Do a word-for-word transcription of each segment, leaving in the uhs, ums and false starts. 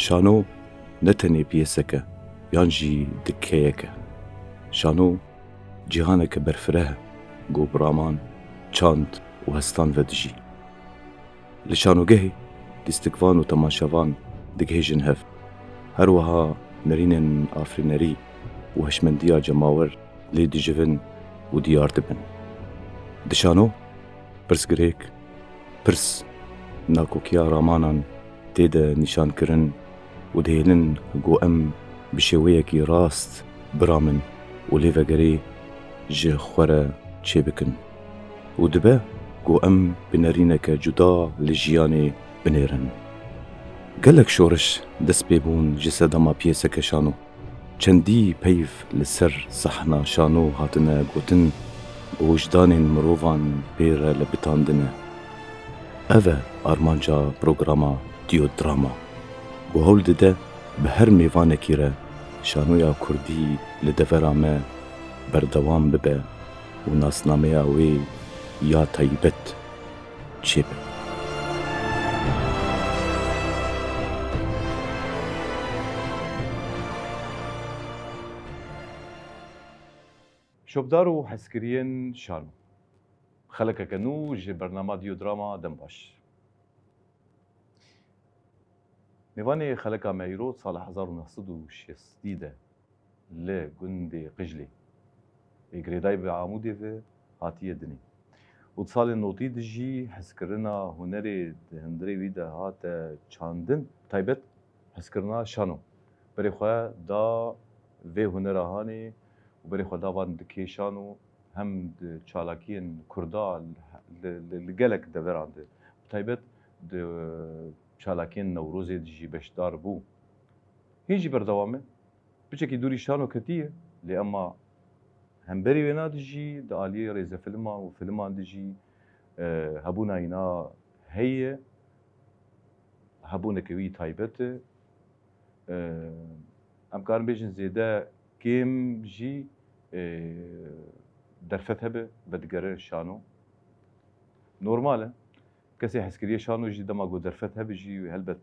Şano ne tenê piyêsek e yan jî dikkeyek e. Şano cîhaneke berfireh e, ku bi raman, çand û hestan ve dijî. Li şanogehê lîstikvan û temaşevan digihêjin hev. Her wiha nerînên afirînerî û hişmendiya cemawer lê dijivin û diyar dibin. Di şano pirsgirêk, pirs, nakokiya ramanan tê de nîşankirin û dihêlin ku em bi şêweyekî rast biramin û lêvegerê ji xwe re çêbikin û dibe ku em bi nerîneke cuda li jiyanê binêrin. Gelek şoriş dest pê bûn ji sedema piyêseke şano. Çendî peyv li ser sahna şano hatine gotin, ku wijdanên mirovan pê re lebitandine. Ev e armanca programa Diyodrama, ku hewl dide bi her mêvanekî re şanoya kurdî li devera me berdewam bibe û nasnameya wê ya taybet çêbe. Şopdar û hezkiriyên şano. Xelekeke nû ji bernama Diyodrama dem baş. Mêvanê xeleka me îro sala hezar û neh sed û şêstî de li gundê Qijlê ê girêdayî bi Amûdê ve hatiye dinê û di salên notî de jî hezkirina hunerê di hundirê wî de hate çandin, taybet hezkirina şano. Berê xwe da vê hunera hanê û berê xwe da van dikê şano hem di çalakiyên kurda li, li, li gelek deveran de, bi taybet di çalakiyên Newrozê de jî beşdar bû. Hîn jî berdewam e. Piçekî dûrî şano ketiye, lê ema hemberî wêna de jî di aliyê rêzefilman û filman de jî, e, hebûna îna heye, hebûneke wî taybet e. E, em karin bêjin zêde kêm jî, e, derfet hebe vedigere şano. Normal e. Kesê hezkiriyê şano jî dema ku derfet hebe jî helbet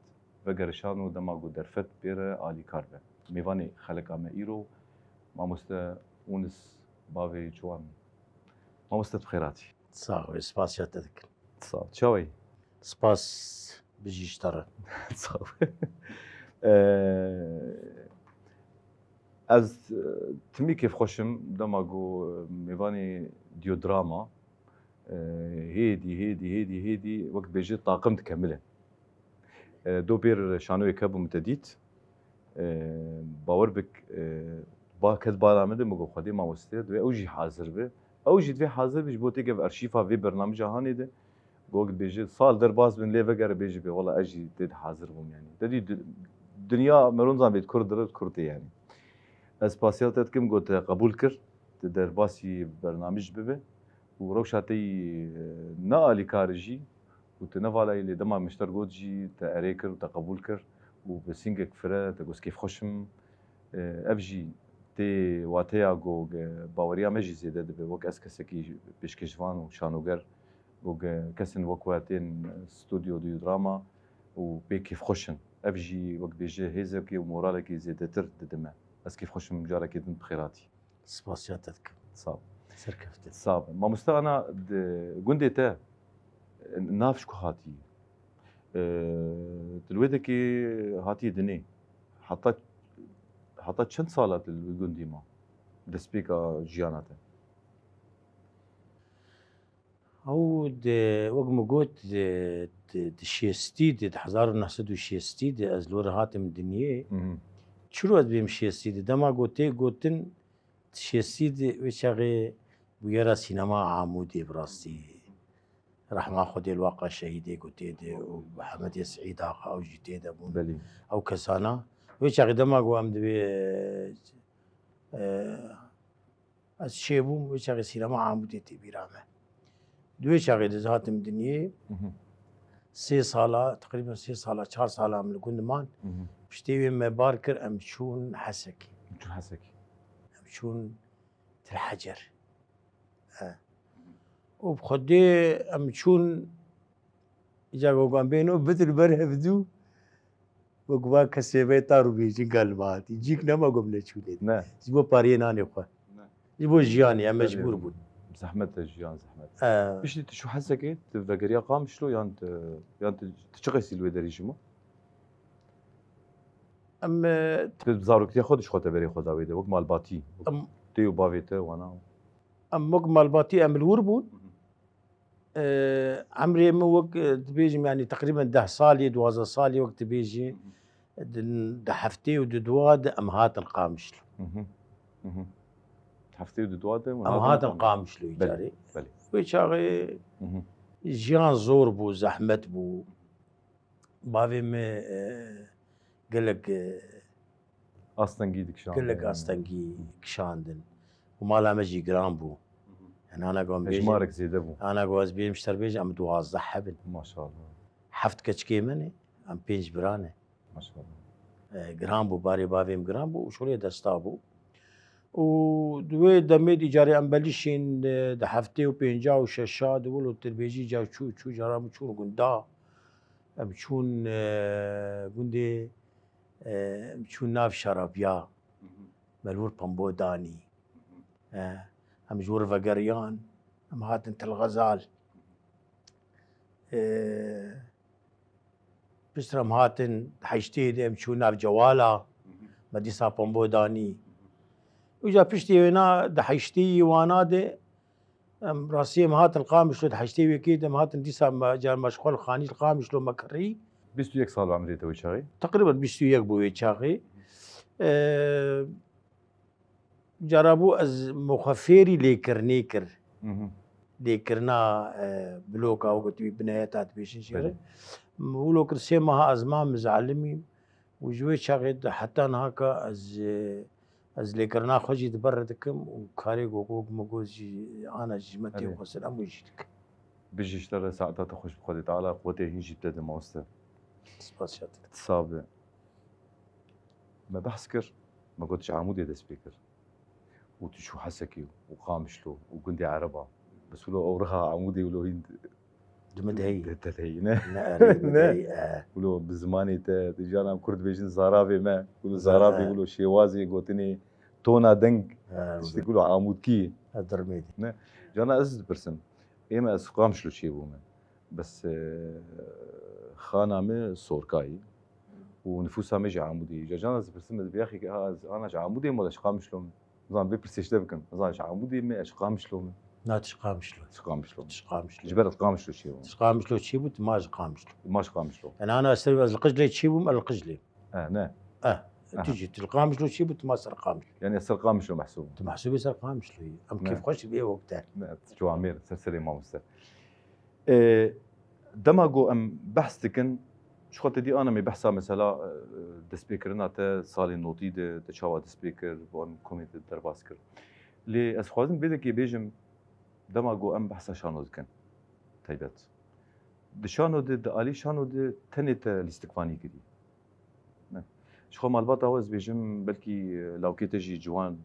vegere şano dema ku derfet pê re alîkar be. Mêvanê xeleka me îro mamoste Ûnis bavê Ciwan. Mamoste tu xêr hatî. Sax be, spasiya te dikin. Sağ ol. Çawa yî? Spas, bijî ji te re. Sağ ol. Ee, ez, e, timî kêfxweş im dema ku, e, mêvanê Diyodrama, e, hêdî, hêdî, hêdî, hêdî, wek dibêje taqim dikemile. E, do pêr şanoyê kebû min te dît. E, bawer bik, e, ba ket bala min de, min got, "Xwedê mamoste, divê ew jî hazir be." Ew jî divê hazir be, ji bo têke ev arşîfa vê bernamija hanê de, got, dibêje, sal derbas bin, lê vegere bêje bê, wela ez jî tê de hazir bûm, yanî. Te dî di-, dinya meronzan bêt kur dire, kur tê, yanî. Ez spasiya te dikim, got, te qebûl kir, tu derbasî bernamij bibe û rewşa te yî, e, ne alîkar e jî, û tu nevalayî lê dema min ji te re got jî te erê kir û te qebûl kir û bi sîngek fire te got kêfxweş im. E, ev jî tê wateya ku ge-, baweriya me jî zêde dibe. Wek ez kesekî pêşkêşvan û şanoger û ge-, kesên wek we tên stûdyo Diyodrama û pê kêfxweş in. Ev jî wek bêje hêzekê û moralekê zêdetir dide me. Ez kêfxweş im carekê din bi xêr hatî. Spasiya te dikim. Sağ ol. Serkeftin. Sağ ol. Mamoste ana di gundê te nav ji ku hatî? Ee, tu li wê dekê hatî dinê. Heta, heta çend sala tu li wê gundî ma? Destpêka jiyana te? Ew di, wek min got, di, di, di şêstî de, di hezar û neh sed û şêstî de ez li wir hatim dinyê. Mhm. Çiro ez bêm şêstî de? Dema ku tê gotin, di şêstî de wê çaxê bûyera sînema Amûdê bi rastî. Rehma Xwedê li waqa şehîdê ku tê de û Mihemedê Seîd Axa ew jî tê de bûn. Belê. Ew kesana. Wê çaxê dema ku em divê, e, Ez çêbûm, wê çaxê sînema Amûdê tê bîra me. Di wê çaxê de ez hatim dinyê. Mhm. Sê sala, teqrîben sê sala, çar sala em li gund man. Mhm. Piştê wê me bar kir, em çûn Hesekê. Çûn Hesekê. Em çûn Til Hecer. He. Û bi Xwedê em çûn, îca ku em bêno bidir ber hevdû. Wek va kesê ve ta rûbêjin gel me hatî. Cîk nema gom neçûnê. Ne. Ji bo pariyê nanê xwe. Ne. Ji bo jiyanê em mecbûr bûn. Zehmet e jiyan, zehmet. Ee. Piştî tu çû Hesekê, tu vegeriya Qamişlo yan tu, yan tu, tu çi qesî li wê derê jî ma? Em, e, Tu bi zaroktiya xwe de ji xwe teberê xwe da wê de, wek malbatî, wek em, tê û bavê te, wana. Em wek malbatî em li wir bûn. Hı hı. E, emrê min wek, e, dibêjim, yanî teqrîben deh salî, duwazdeh salî wek dibêjî, Hı hı. di, di heftê û di dua de em hatin Qamişlo. Hı hı. Hı hı. Heftê û di dua de em hatin Qamişlo. Em hatin Qamişlo îcarê. Belê, belê. Wê çaxê Hı hı. jiyan zor bû, zehmet bû. Bavê min, e, gelek, e, Astengî dikişandin. Gelek astengî kişandin. Û mala me jî giran bû. Hı hı. Yani ana ku em bêjin, Hejmarek zêde bû. Ana ku ez bêm ji te re bêjim, em duwazdeh heb in. Maşallah. Heft keçikê me ne, em pênc bira ne. Maşallah. E, giran bû, barê bavê min giran bû û şolê desta bû. Û di wê demê de îcarê em belîşîn, e, di heftê û pênca û şeşa de wilo tu dibêjî îcar çû, çû, îcara min çûn gunda. Em çûn, e, gundê, e, em çûn nav şarabiya. Hı hı. Me li wir pembo danî. Hı hı. E, em ji wir vegeriyan, em hatin Til Xezal. E, Piştre em hatin heştê de em çûn nav Cewala, Hı hı. me dîsa pembo danî. Hı hı. Uca piştî wêna di heştê yî wana de em rastî em hatin Qamişlo, di heştê yekê de em hatin dîsa me, car me ji xwe li xanî li Qamişlo me kirî. Bîst û yek sal emrê te wê çaxê? Teqrîben bîst û yek bû wê çaxê. E, Cara bû ez min xwe fêrî lêkirinê kir. Mhm. Lêkirina, e, bloka, wekî tu bineyeta dibêjin jê re. Belê. Min wilo kir sê meha ez mam, ez elimîm. Û ji wê çaxê de heta niha ka ez, e, ez lêkirina xwe jî di ber re dikim û karê ku, ku min got jî ana ji me tê Belê. xwestin, em wê jî dikin. Bijî ji te re, saeta te xweş bi Xwedê Teala, quwetê hîn jî bi te de mamoste. Spas şat. Sabe. Me behs kir, me got ji Amûdê dest pê kir. Û tu çû Hesekê û Qamişlo û gundê Ereba. Bes wilo ew riha Amûdê wilo hîn Di min de heyî. Di te de heyî, ne? Ne, erê, di min de Ne? heyî, e. Wilo bi zimanê te, di caran Kurd dibêjin zaravê me, wilo Za-, zaravê, e. wilo şêwazê gotinê, tona deng, E, tiştek wilo. wilo Amûdkî. E, dirmê de. Ne? Cana ez dipirsim, ême ez Qamişlo çêbûme. Bes, e, xana me Sorkayî û nifûsa me jî Amûdê. Ca cana ez dipirsim, ez bi yexê ke, ha, ez ana ji Amûdê me, ji Qamişlo me. Zan vê pirsê ji te bikim. Zan ji Amûdê me, ez ji Qamişlo me. Na, tu ji Qamişlo. Ji Qamişlo me. Tu ji Qamişlo. Ji ber ez Qamişlo çêbûm. Tu ji Qamişlo çêbû, tu ma ji Qamişlo. Ma ji Qamişlo. Yani ana ez ser, ez li Qijlê çêbûm, ez li Qijlê. E, ne. E, Aha. tu jî, tu li Qamişlo çêbû, tu ma ser Qamişlo. Yani ez ser Qamişlo mehsûb im. Tu mehsûbê ser Qamişlo yî. Em Ne. kêfxweş dibê wek te. Ne, tu amêr, ser serê mamoste. E, dema ku em behs dikin, ji xwe te dî ana me behsa mesela, e, destpêkirina te salên notî de, te çawa dest pê kir, bo em komê te derbas kir. Lê ez xwazim vê dekê bêjim, dema ku em behsa şano dikin, taybet. Di şano de, di alî şano de tenê te lîstikvanî kirî. Ne. Ji xwe malbata we ez bêjim, belkî, e, lawkê te jî ciwan,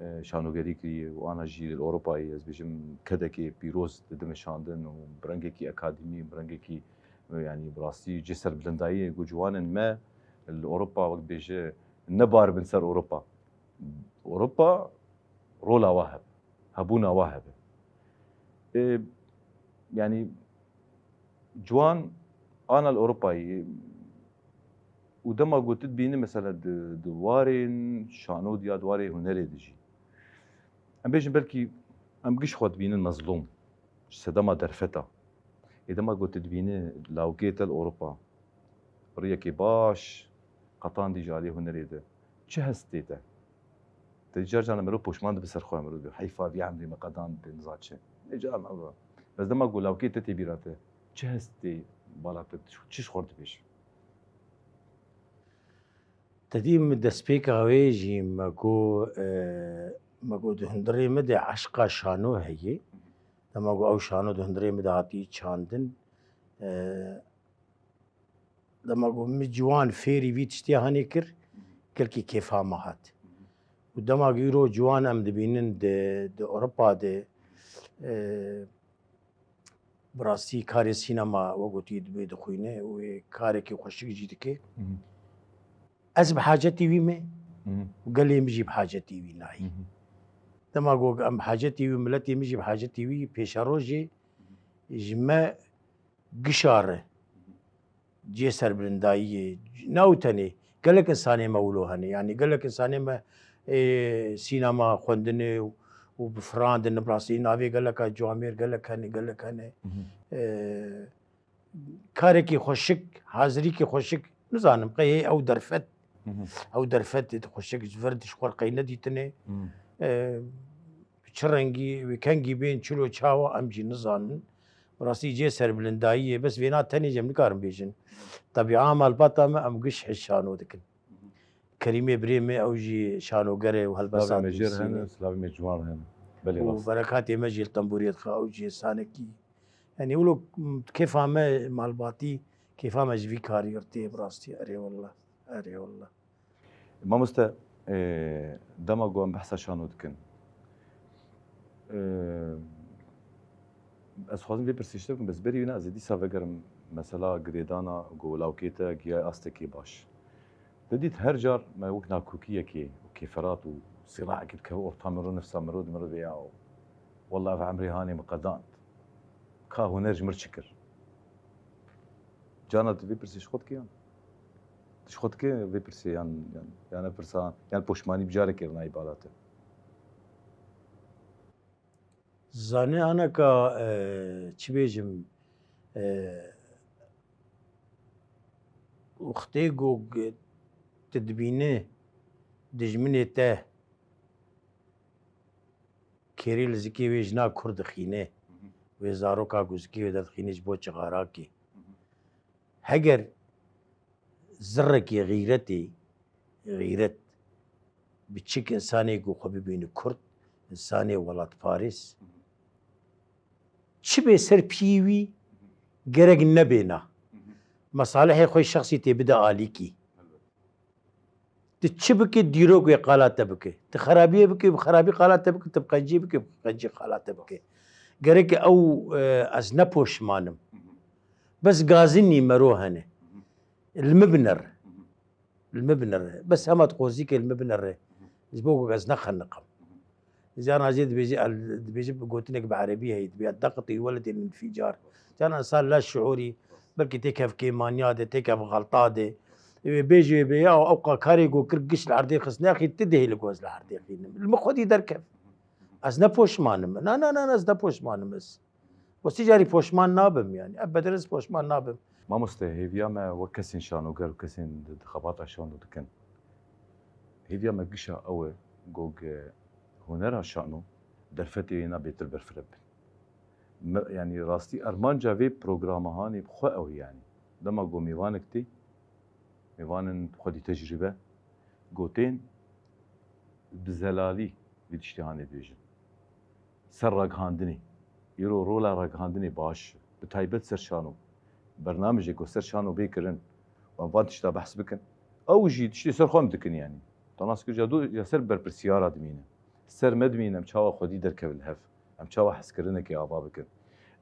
e, şanogerî kiriye û ana jî li Ewropayê, ez bêjim, kedekê pîroz dide meşandin û bi rengekî akademî, bi rengekî, e, yanî bi rastî cê serbilindayî ku ciwanên me li Ewropa wek dibêje ne bar bin ser Ewropa. Ewropa rola wa hebe, hebûna wa hebe. E, yanî ciwan ana li Ewropayê û dema ku tu dibînî mesela di, di warên şano de ya di warê hunerê de jî. Em bêjin belkî em giş xwe dibînin mezlûm ji sedema derfeta. Ê dema ku tu dibînî lawkê te li Ewropa, riyekê baş qetandî ji aliyê hunerê de. Çi hest tê te? Te car carna mirov poşman dibe ser xwe, mirov dibe, heyfa vî emrê me qedand, niza çi. Nê car me ev. Bes dema ku lawkê te tê bîra te, çi hest tê bala te, çi ji xwe re dibêjî? Te dî min destpêka wê jî me got, e, me got di hundirê min de eşqa şano heye. Dema ku ew şano di hundirê min de hatî çandin, e, Dema ku min ciwan fêrî vî tiştê hanê kir, gelkî kêfa me hat. Û dema ku îro ciwan em dibînin di, di Ewropa de, e, bi rastî karê sînema, wek gotî, dibê dixwîne û wê karekî xweşik jî dike. Mhm. Ez bi hacetî wî me û gelê min jî bi hacetî wî nayî. Dema ku em bi hacetî wî, miletê min jî bi hacetî wî, pêşerojê ji me gişa re cihê serbilindayiyê, ne ew tenê, gelek insanê me wilo hene. Yanî gelek insanê me, ê, sînema xwendinê û, û bi firandin, bi rastî navê geleka camêr gelek hene, gelek hene. Ê, karekî xweşik, hazirîkî xweşik, nizanim, qey hê ew derfet, ew derfet xweşik ji vir ji xwe qey nedîtine. Ê, çi rengî, wê kengî bên, çilo çawa, em jî nizanin. Bi rastî cihê serbilindayiyê, bes vêna tenê jî em nikarin bêjin. Tebîa malbata me, em giş hişano dikin. Kerîmê birê me, ew jî şanoger e û helbesat nivîsî ne. Silavê me jê re hene, silavê me ciwan re hene. Belê rast. Û berekatê me jî li tembûrê dixe, ew jî insanekî. Yanî wilo kêfa me malbatî, kêfa me ji vî karî girtiye bi rastî. Erê wallah, erê wallah. Mamoste, e, dema ku em behsa şano dikin, e, ez xwazim vê pirsê ji te bikim, bes berî wî ne ez ê dîsa vegerim mesela girêdana ku lawkê te gihaye astekê baş. Te dît her car me wek nakokiyekê û kêferat û sîlaekê dikeve orta miro, nefsa miro, di miro vê ya, walla ev emrê hanê min qedand. Ka huner ji mir çi kir? Carna tu vê pirsê ji xwe dikî yan? Tu ji xwe dikî vê pirsê yan, yan, yan ev pirsa, yan poşmanî bi carekê re nayê bala te? Zanî aneka, e, çi bêjim, e, wextê ku tu dibînî dijminê te kêrî li zikê wê jina kur dixîne, wê zaroka ku zikê wê derdixîne ji bo çixarakê. Heger zirrekê xîretê, xîret, biçik, insanê ku xwe bibîne kurd, insanê welatparêz, çi bê ser piyê wî gerek nebêna. Mesalihê xwe şexsî tê bide alîkî. Tu çi bikî, dîrok wê qala te bike. Tu xerabiyê bikî, bi xerabî qala te bike, tu bi qencî bikî, bi qencî qala te bike. Gerek ew, e, ez ne poşman im. Bes gazinî mero hene. Li min binere. Li min binere. Bes hema tu qozîkê li min binere. Ji bo ku ez nexeniqim. Carna jê dibêje, el-, dibêje bi gotinek bi erebî heye, dibê, "Daqitî weledê min ficar." Carna insan la şuurî, belkî têkev kêmaniya de, têkev xelta de. Wê bêjê wê bê, ya, ew qa karê ku kir giş li erdê xist, nexî ti dihê li ku ez li erdê xînim. Li min xwedî derkev. Ez ne poşman im. Na, na, na, na, ez ne poşman im ez. Westî carî poşman nabim, yanî. Ebeden ez poşman nabim. Mamoste, hêviya me wek kesên şanoger û kesên di, di xebata şano dikin. Hêviya me gişa ew e, ku hunera şano derfetê wê na bêtir berfireh bin. Me, yanî rastî armanca vê programa hanê bi xwe ew e, yanî. Dema ku mêvanek tê, mêvanên xwedî tecrîbe, gotên bi zelalî vî tiştê hanê dibêjin. Ser ragihandinê. Îro rola ragihandinê baş, bi taybet ser şano. Bernamejê ku ser şano bê kirin û em van tişta behs bikin, ew jî tiştê ser xwe em dikin, yanî. Tanas kir, ya do-, ya ser berpirsiyara dimîne. Ser me dimîne, em çawa xwedî derkevin li hev? Em çawa hezkirinekê ava bikin?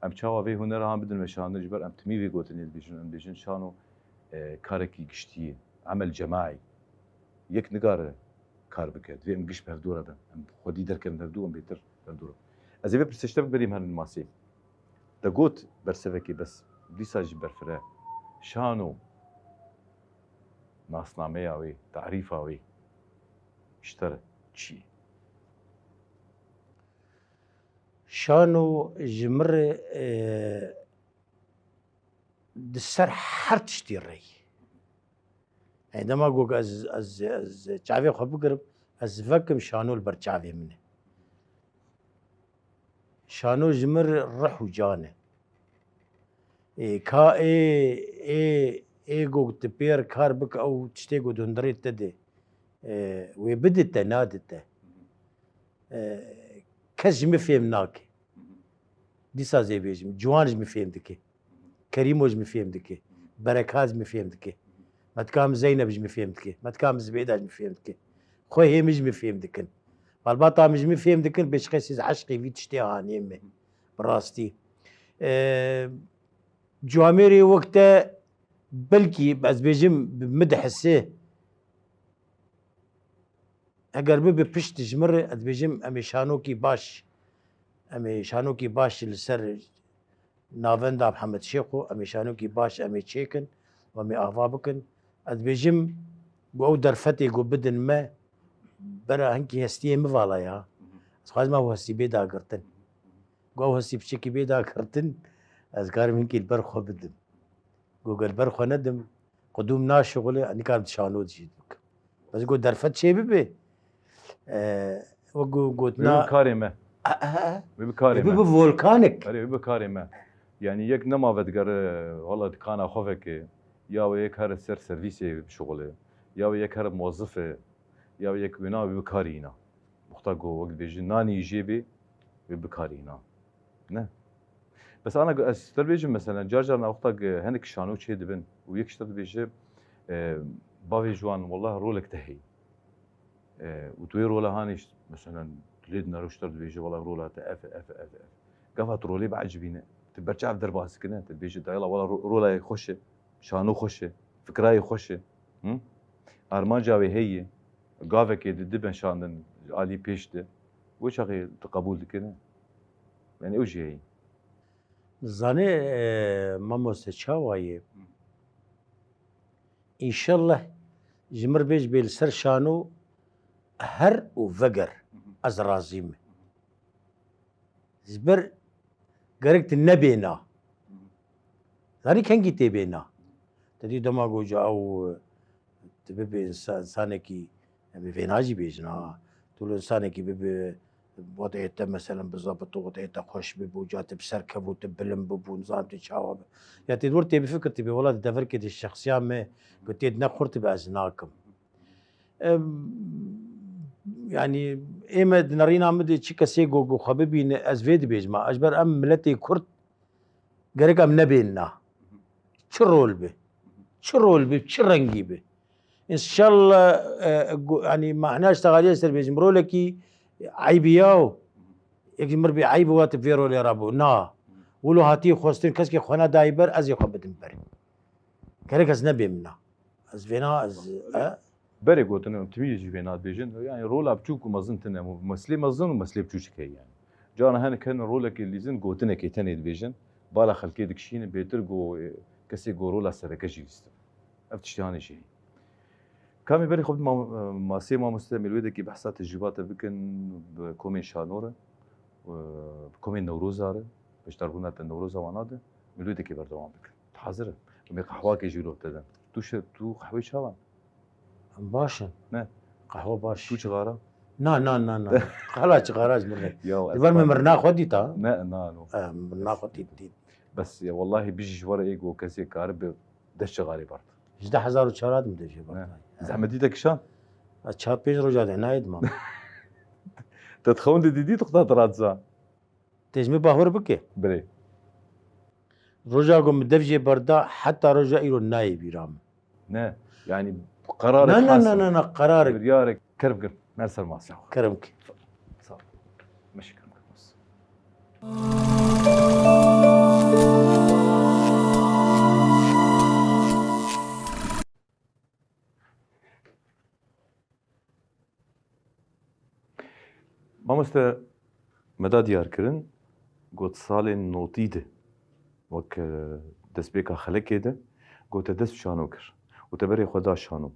Em çawa vê hunera han bidin meşandin? Ji ber em timî vê gotinê dibêjin, em dibêjin şano, e, karekî giştî ye, emel cemaî. Yek nikare kar bike. Divê em giş bi hevdû re bin. Em xwedî derkevin hevdû, em bêtir hevdû re. Ez ê vê pirsê ji te bikim, berî em herin masê. Te got bersivekê, bes dîsa jî berfireh. Şano, nasnameya wê, tarîfa wê ji te re çi ye? Şano ji min re, e, di ser her tiştî re ye. Ê, dema ku ez, ez, ez çavê xwe bigirim, ez vekim şano li ber çavê min e. Şano ji min re ruh û can e. Ê, ka ê, ê, ê ku tu pê re kar bike, ew tiştê ku di hundirê te de, ê, wê bide te, nade te. Ê, kes ji min fêm nake. Dîsa zê bêjim, Ciwan ji min fêm dike. Kerîmo ji min fêm dike. Berekat ji min fêm dike. Metka min Zeynep ji min fêm dike. Metka min Zibêda ji min fêm dike. Xwehê min ji min fêm dikin. Malbata min ji min fêm dikin, bêçiqesî ez eşqê vî tiştê hanê me. Bi rastî. Ee, Ciwamêrê wek te belkî ez bêjim bi min dihise, Eger bibe pişt ji min re, ez dibêjim, em ê şanokî baş, em ê şanokî baş li ser navenda Mihemed Şêxo, em ê şanokî baş, em ê çêkin, em ê ava bikin. Ez dibêjim, ku ew derfetê ku bidin me, bera hinkî hestiyê min vala ya. Ez xwazim ew hestî bê dagirtin. Ku ew hestî piçekî bê dagirtin, ez karim hinkî li ber xwe bidim. Ku gel ber xwe nedim, qudûm naşixule, nikarim şano jî bikim. Bes ku derfet çê bibe, e, wek ku Wê gotina bi karê me. E, e, e. Wê bi karê Wê me. Bibe volkanik. Erê, wê bi karê me. Yani yek nema vedigere, wala dikana xwe veke, ya wê yek here ser servîsê bişixule, ya wê yek here muwezzife, ya wê yek wêna wê bi karê îna. Wexta ku wek dibêjin nanî jê bê, wê bi karê îna. Ne. Bes ana ez te bêjim, mesela, car car na wexta hinek şano çê dibin û yek ji te dibêje, e, bavê ji wan, wallah rolek te heye. E, û tu wê rola hanî, mesela, tu lê dinare û ji te dibêje, wallah rola te ev e, ev e, ev e, ev e. Gava tu rolê biecibîne. Tu berçav derbas dikine, tu dibêje, dayala, wallah ro-, rola xweş e, şano xweş e, fikrayê xweş e. Hı? Armanca wê heye. Gavekê di, dibe şandin, alî pêş de. Wê çaxê tu qebûl dikine. Yani ew jî heye. Zanê, e, mamoste çawa ye? Hı. Înşallah ji min re bêj bê li ser şano her û veger. Hı hı. Ez razî me. Ji ber gerek tu nebêna. Hı hı. Zanî kengî tê bêna? Te dî dema goca ew, tu bibê insa-, insanekî, em ê vêna jî bêjin ha. Tu li insanekî bibê, wextê te, meselen, bi zabit û wextê te xweş bibû, ca tu bi ser kevû, tu bilind bibû, nizam tu çawa bi. Ya tê di wir tê bifikir, tu bê, wela di deverkê de şexsiya me, ku tê di ne xurt be, ez nakim. Em, yani, ê me di nerîna min de çi kesê ku, ku xwe bibîne, ez vê dibêjim. Ez ber em miletê Kurd gerek em nebênina. Çi rol bi, çi rol bi, çi rengî bi. Înşallah, e, gu-, yani, ma hina ji texaliyê ser bêjim, rolekî eybiya û yek ji mir bê eyb û wate vê rolê re bû. Na. Wilo hatiye xwestin, keskê xwe nedayî ber, ez ê xwe bidim ber. Gerek ez nebêmina. Ez vêna, ez, e? Berê gotin, em timî jî vêna dibêjin. Yani rola biçûk û mezin tune. Meslê mezin û meslê biçûçik heye yani. Cara hinek hene rolekê dilîzin, gotinekê tenê dibêjin. Bala xelkê dikişînin, bêtir ku, e, kesê ku rola sereke jî lîstin. Ev tiştiyanê jî heye. Kamî berê xwe bi ma-, masê mamoste, em ê li wê dekê behsa tecrûbate bikin, bi komên şano re, e, bi komên Newroza re, beşdarbûna te Newroza wana de, em ê li wê dekê berdewam bikin. Hazir e. Em ê qehwakê jî wilo te de. Tu şe-, tu qehweyê çawa? Em baş in. Ne. Qehwe baş. Tu çixara? Na, na, na, na. Qala çixara ji min re. Ya, Di ez ber min qal- mirina xwe dîta. Ne, na, no. E, mirina xwe dît, dît. Bes ya, wallahî bijî ji we re ê ku kesê karibe dest çixarê bert. Ji du hezar û çar de min dev jê bert. Ne. Zehmetî te kişand? Ez çar pênc roja de nayê dimam. Te dixewin de dîdî tu xwe te radizan? Tê ji min bahwer bike. Birê. Roja ku min dev jê berda, heta roja îro nayê bîra min. Ne, yani qerarek Na, na, hasim. na, na, na, qerarek. Biryarek. Kerem kerem. Mer ser masa. Kerem ki. Sağ ol. Meşe kerem kerem. Mamoste, me da diyar kirin, got salên notî de, wek, e, destpêka xelekê de, got te dest bi şano kir û te berê xwe da şano.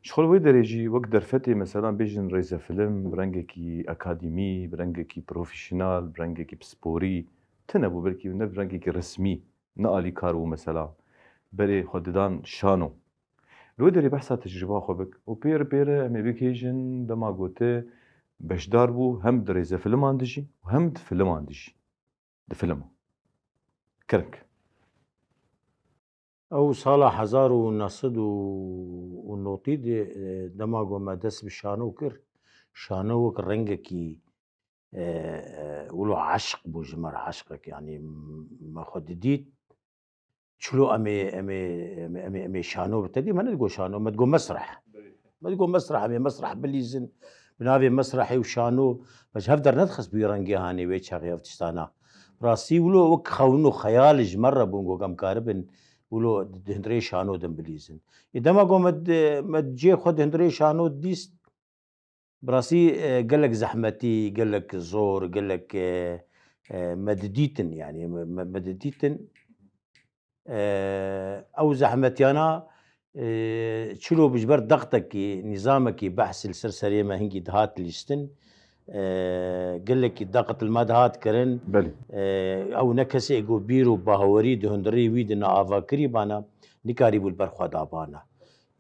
Ji xwe li wê derê jî wek derfetê, meselan, bêjin rêzefilim, bi rengekî akademî, bi rengekî profesyonel, bi rengekî pisporî, tune bû, belkî ne bi rengekî resmî, ne alîkar bû, mesela, berê xwe didan şano. Li wê derê behsa tecrûba xwe bik û pêre pêre em ê bigihêjin dema ku te beşdar bû hem di rêzefiliman de jî û hem di filiman de jî. Di filiman. Kerem ke. Ew sala hezar û neh sed û notî de, e, dema ku me dest bi şano kir, şano wek rengekî, e, e, wilo eşq bû ji me re, eşqek, yanî m-, me xwe didît, çilo em ê, em ê, em ê, em ê, em ê şano bi tedî, me nedigot şano, me digot mesreh. Me digot mesreh, em ê mesreh bilîzin, bi navê mesrehê û şano, me ji hev dernedixist bi wî rengê hanê wê çaxê ev tiştana. Rastî wilo wek xewn û xeyal ji me re bûn, got em karibin wilo di hundirê şano din bilîzin. Ê dema got me di, me di cihê xwe di hundirê şano dîst, Bi rastî, e, gelek zehmetî, gelek zor, gelek, e, e, me didîtin, yani me, me, me didîtin. E, ew zehmetiyana, e, çilo bi ji ber dextekî, nîzamekî behsî li ser serê me hingî dihat lîstin. E, gelekî deqet li me dihat kirin. Belê. E, ew ne kesê ku bîr û bawerî di hundirê wî de neavakirî bana, nikarîbû li ber xwe da bana.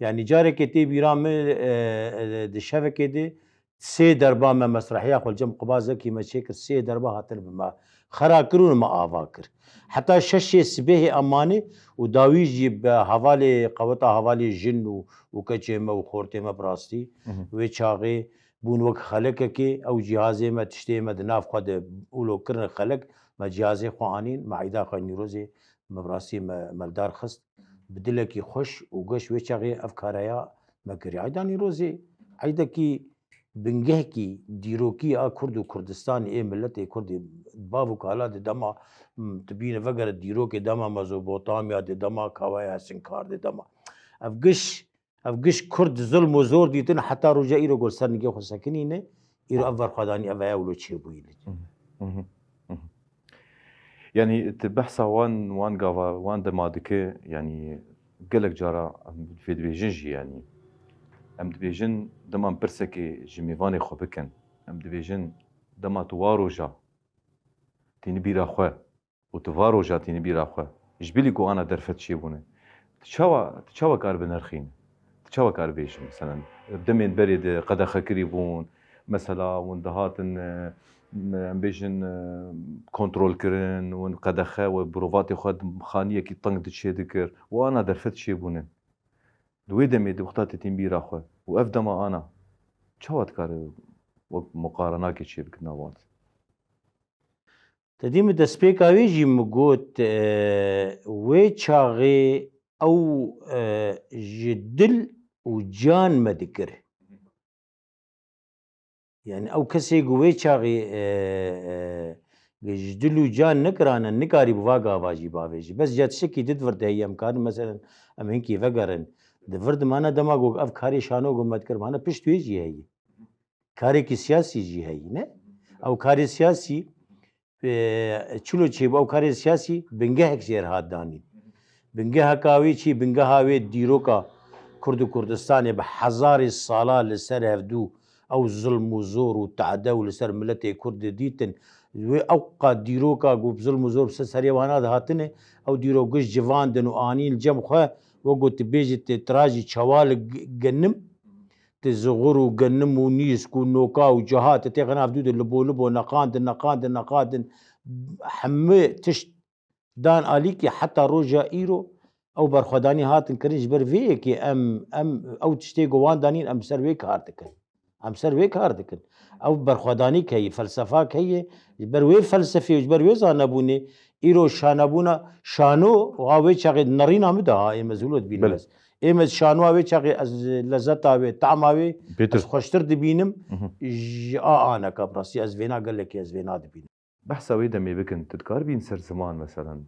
Yani carekê tê bîra min, e, e, di şevekê de sê derba me mesrehiya xwe li cem Quba Zekî me çêkir, sê derba hatin bi me xera kir û me ava kir. Heta şeşê sibehê em manî û dawî jî bi hevalê, qeweta hevalê jin û, û keçê me û xortê me bi rastî Hı hı. wê çaxê bûn wek xelekekê, ew cîhazê me, tiştê me di nav xwe de ûlo kirin xelek, me cîhazê xwe anîn, me eyda xwe Nîrozê me bi rastî me, me li dar xist. Bi dilekî xweş û geş wê çaxê ev kareya me kiriye. Eyda Nîrozê eydekî bingehkî dîrokî a Kurd û Kurdistanê, ê miletê Kurdê, bav û kala di dema, m, tu bîne vegere dîrokê dema Mezopotamya, di dema Kawaya Sinkar, di dema. Ev giş, ev giş Kurd zulm û zor dîtin, heta roja îro gor ser nigê xwe sekinîne, îro ev berxwedanî, ev eya wilo çêbûyî li. Hı hı. Hı hı. Yanî tu behsa wan, wan gava, wan dema dike, yanî gelek cara em vê dibêjin jî, yanî em dibêjin dema em pirsekê ji mêvanê xwe bikin, em dibêjin dema tu wa roja tînî bîra xwe û tu va roja tînî bîra xwe, ji bilî ku ana derfet çêbûne, tu çawa, tu çawa kar binirxîne? Tu çawa kar bêjî? Meselen, demên berê de qedexekirî bûn, mesela, hûn dihatin, e, em bêjin, e, kontrolkirin, hûn qedexe we bi rovatê xwe di xaniyekî teng diçê dikir û ana derfet çêbûne. Di wê demê, di wexta te tîn bîra xwe û ev dema ana, çawa dikare wek muqarenakê çêbikin navant? Te dî min destpêka wê jî min got, e, wê çaxê ew, e, ji dil û can me dikir. Yani ew kesê ku wê çaxê, e, e, ji dil û can nekirane, nikarî bi va gava jî bavêjî. Bes ya tiştekî di di vir de heye, em karin, meselen, em hinkî vegerin. Di vir de mane dema ku ev karê şano ku me dikir, mane pişt wê jî heye. Karekî siyasî jî heye, ne? Ew karê siyasî, e, çilo çêbû, ew karê siyasî bingehek jê re hat danîn. Bingeheka wê çi? Bingeha wê dîroka Kurd û Kurdistanê bi hezarê sala li ser hevdû ew zilm û zor û tade û li ser miletê Kurd didîtin. Wê ew qat dîroka ku bi zilm û zor bi ser serê wana dihatine, ew dîrok giş civandin û anîn li cem xwe, wek ku tu bêjî tê tirajî çewal ge-, genim, tê zixur û genim û nîsk û noka û ciha, tê têxin ev dû de libo libo neqandin, neqandin, neqandin. Hemû tişt dan alîkî heta roja îro ew berxwedanî hatin kirin, ji ber vê yekê em, em ew tiştê ku wan danîn, em ser wê kar dikin. Em ser wê kar dikin. Ew berxwedanî heye, felsefa heye, ji ber wê felsefê û ji ber wê zanebûnê, îro şanebûna, şano, wa wê çaxê di nerîna min de ha, ê me zûlo dibînim Belê. ez. Ê me şanoa wê çaxê ez lezzeta wê, tama wê, Pêtir. ez xweştir dibînim, Hı hı. ji a aneka bi rastî ez vêna gelekî ez vêna dibînim. Behsa wê demê bikin, tu dikaribîn ser ziman, meselen,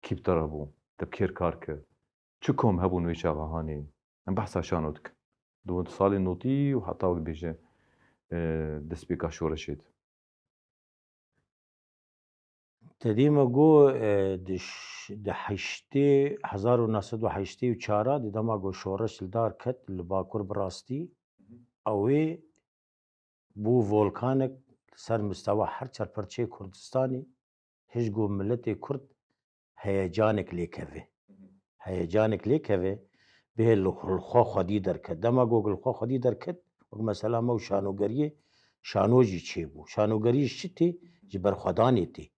kî bi te re bû, te bi kêr kar kir? Çi kom hebûn wê çaxa hanê? Em behsa şano dikin. Di salên notî û heta wek dibêje, e, destpêka şoreşê de. Te dî me got, e, di ş-, di heştê, hezar û neh sed û heştê û çar a, di dema ku şoreş li dar ket li Bakur bi rastî, ew ê bû volkanek li ser mistewa her çar perçeyê Kurdistanê, hişk û miletê Kurd heyecanek lê keve. Heyecanek lê keve, bihê li xwe, li xwe xwedî derket. Dema ku li xwe xwedî derket, wek mesela me û şanogeriyê, şano jî çêbû. Şanogeriyê ji çi tê? Ji berxwedanê tê.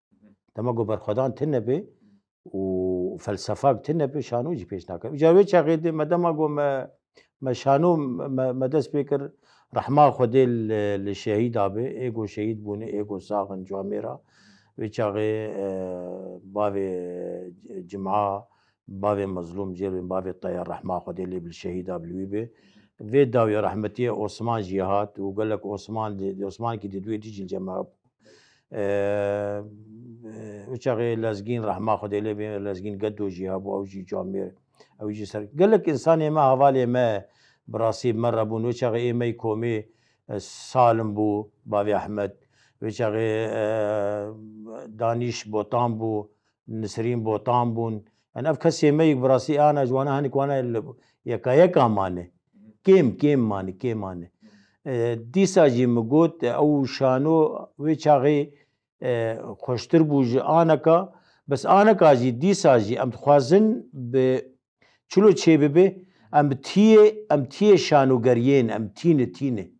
Dema ku berxwedan tune be û felsefak tune be, şano jî pêş nake. Îcar wê çaxê de me dema ku me, me şano, me, me dest pê kir, rehma Xwedê li, li şehîda be, ê ku şehîd bûne, ê ku sax in camêra. Wê çaxê, e, bavê Cima, bavê Mezlûm jê re, bavê Teyar, rehma Xwedê lê bi şehîda bi wî be. Vê dawî rehmetiyê Osman jî hat û gelek Osman, Osmankî di duê dî jî li cem me bû. Eee, eee, wê çaxê Lezgîn, rehma Xwedê lê bê, Lezgîn Gedo jî hebû, ew jî camêr, ew jî ser. Gelek însanê me, hevalê me, bi rastî bi me re bûn. Wê çaxê ê me yî komê, e, Salim bû, bavê Ehmed, wê çaxê, e, Danîş Botan bû, Nisrîn Botan bûn. Yani ev kesê me yek bi rastî ana ji wana hinek wana li yeka yeka mane. Kêm, kêm mane, kêm mane. E, dîsa jî min got, ew şano wê çaxê, e, xweştir bû ji aneka. Bes aneka jî dîsa jî em dixwazin bi çilo çê bibe, em bi tiyê, em tiyê şanogeriyên, em tîne, tîne.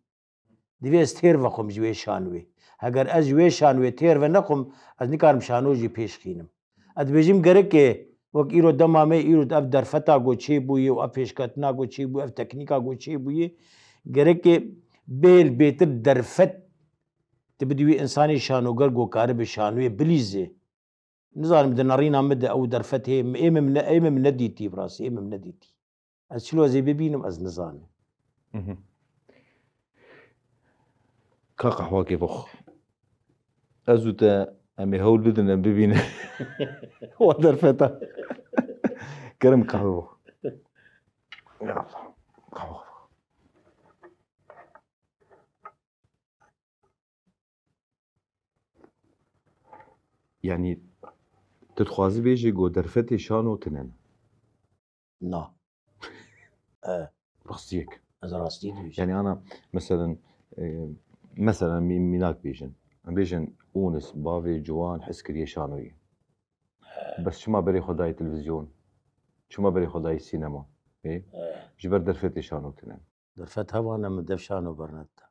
Divê ez têr vexwim ji wê şanwê. Heger ez ji wê şanwê têr venexwim, ez nikarim şano jî pêş xînim. Ez dibêjim gereke wek îro dema me îro ev derfeta ku çêbûye û ev pêşketina ku çêbûye, ev teknîka ku çêbûye, gereke bêl bêtir derfet tu bidî wî însanê şanoger ku karibe şanwê bilîze. Nizanim di nerîna min de ew derfet heye, ê min ne, ê min nedîtî bi rastî, ê min nedîtî. Ez çilo ez ê bibînim, ez nizanim. Mhm. Ka qehwakê bix. Ez û te em ê hewl bidin em bibînin. Wa derfeta. Kerem qehwe bix. Ya Allah. Qehwe bix. Yani tu dixwazî bêjî ku derfetê şano tune ne? Na. E, Rastiyek. Ez rastî dibêjim. Yani ana meselen, e, meselen mî-, mînak bêjin. Em bêjin Ûnis, bavê ciwan hez kiriye şanoyê. Bes çima berê xwe dayê televîzyon? Çima berê xwe dayê sînema? Ê? Ji ber derfetê şano tune. Derfet hewa ne min dev şano bernedide.